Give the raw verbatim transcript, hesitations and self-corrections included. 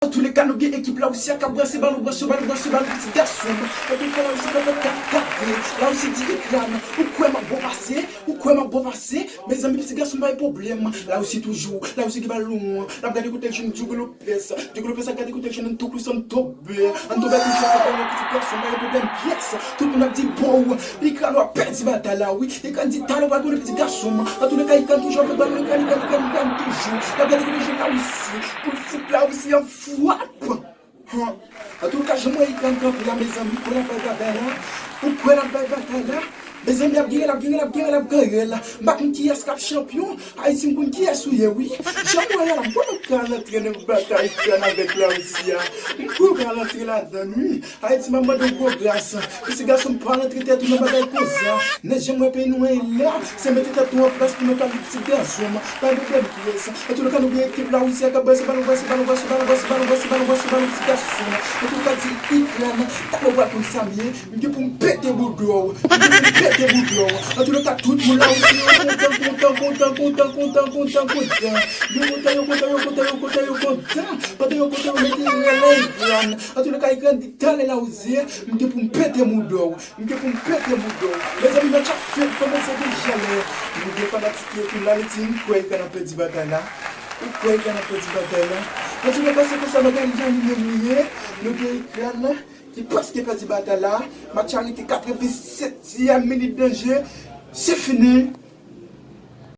Antouleka, nou gen ekip Larisi a k ap branse balon, branse balon, branse balon, ti gason. Antouleka, Larisi k ap fè kat kat de. Larisi di Ikran, ou kwè m ap bon pase? Ou kwè m ap bon pase? Mezanmi, ti gason, pa gen pwoblèm. Larisi toujou, Larisi gen balon. L ap gade kote l jwenn Diogo Lopez. Diogo Lopez ap gade kote l jwenn Anto Cruz, Anto Bè. Anto Bè toujou ap fè balon, ti gason, pa gen pwoblèm pyès. Tout moun ap di, "Bon, Ikran w ap pèdi batay la, wi." Ikran di, "Talè w pral konnen, ti gason." Antouleka, Ikran toujou ap fè balon, Ikran, Ikran, Ikran, Ikran toujou. L ap gade kote l jwenn Larisi. Pou l fout Larisi an fwap. Hon. Antouleka, jan m wè Ikran kanpe a, mezanmi, ou kwè l ap bay batay la? Ou kwè l ap bay batay la? Mezanmi, l ap genyen, l ap genyen, l ap genyen, l ap genyen la. M pa konn kiyès k ap chanpyon. Ayiti, m konn kiyès ou ye, wi. Jan m wè a la, m kwè m ap ka rantre nan batay Ikran avèk Larisi a. M kwè m ka rantre ladan l, wi. Ayiti, m ap mande w gwo gras. Ti gason, pa rantre tèt ou nan bagay konsa. Nèg, jan m wè peyi nou an ye la, se mete tèt nou an plas pou nou ka viv, ti gason. Pa gen pwoblèm pyès. Antouleka, nou gen ekip Larisi a k ap branse balon, branse balon, branse balon, branse balon, branse balon, branse balon, ti gason. Antouleka, di Ikran, talè w pral konn sa m ye. M gen pou m pete boudòw. M gen pou m pete boudòw. Antouleka, tout moun Larisi yo kontan, kontan, kontan, kontan, kontan, kontan, kontan. Yo kontan, yo kontan, yo kontan, yo kontan, yo kontan. Pandan yo kontan, yo mete rèl nan Ikran. Antouleka, Ikran di, "Talè Larisi, m gen pou m pete boudòw." M gen pou m pete boudòw. Mezanmi, match ap fèk kòmanse deja lè. Nou gen fanatik yo tou la, li di, "M kwè Ikran ap pèdi batay la." Ou kwè Ikran ap pèdi batay la? Antouleka, se konsa bagay la li menm li ye. Nou gen Ikran ki prèske pèdi batay la. Match la rete katrevensetyèm minit de jeu. Se fini.